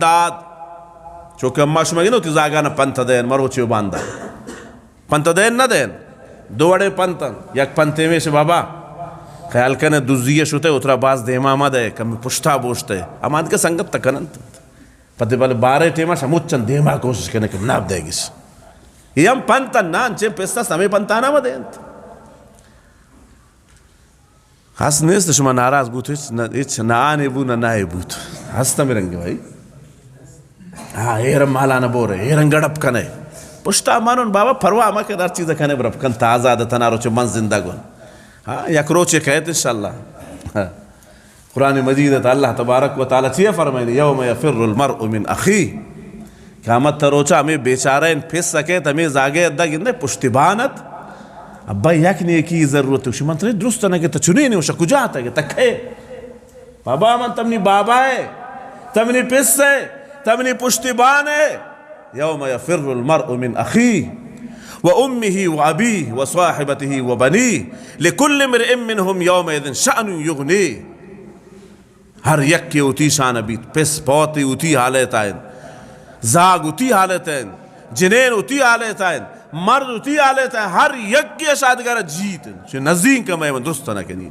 داد۔ چونکہ اما شما گندے وتی زاگانا پنت دئین، مروچی و باندا۔ پنت دئین نہ دئین۔ دو وڑیں پنت انت۔ یک پنتے ہمیش بابا، خیال کنے دزی شتے، اترا باز دیما مہ دئے، کمی پشتا بوشتے۔ اما دگہ سنگت تہ کننت۔ پدے بلے بارے ٹیما شموچن دیما کوشش کنے کہ ناب دئے گش۔ یہ ہم پنت نہ انت، انچیں پس است ہمے پنتانا مہ دئینت۔ ہست نیست شما ناراض بوت، ہچ نہ، ہچ نہ آنے بو، نہ نائے بوت۔ ہست ہمے رنگ بھائی۔ ہاں، اے رنگ مالا نہ بورے، اے رنگ گڑپ کنے۔ پشتا مانون بابا، پرواہ مہ کن، ہر چیز کنے برپ کن، تازہ دتنا روچے من زندہ گون۔ ہاں، یک روچے کہت انشاءاللہ۔ ہاں۔ قرآن مجید ات اللہ تبارک و تعالی چیا فرمائنی؟ یوم یفر المرء من اخیہ۔ قیامت روچا ہمے بیچارہ ان پس کیت، ہمے زاگے ادا گندے پشتیبان ات۔ ابا یک نیکی ضرورت، شما ترے درست نہ کہ تہ چنین، شہ کجا تہ کہ تہ کھے؟ بابا من تمنی بابا ہے، تمنی پس ہے، تمنی پشتیبان ہے۔ یوم یفر المرء من اخیہ و امہ و ابیہ و صاحبتہ و بنیہ لکل امرئ منہم یومئذ شأن یغنیہ۔ ہر یکے وتی شان بیت، پس پوتے وتی حالت انت، زاگ وتی حالت انت، جنین وتی حالت انت، مرد وتی حالت انت، ہر یکے شادگار جیت انت۔ چہ نزیک مئے من درست نہ کنی۔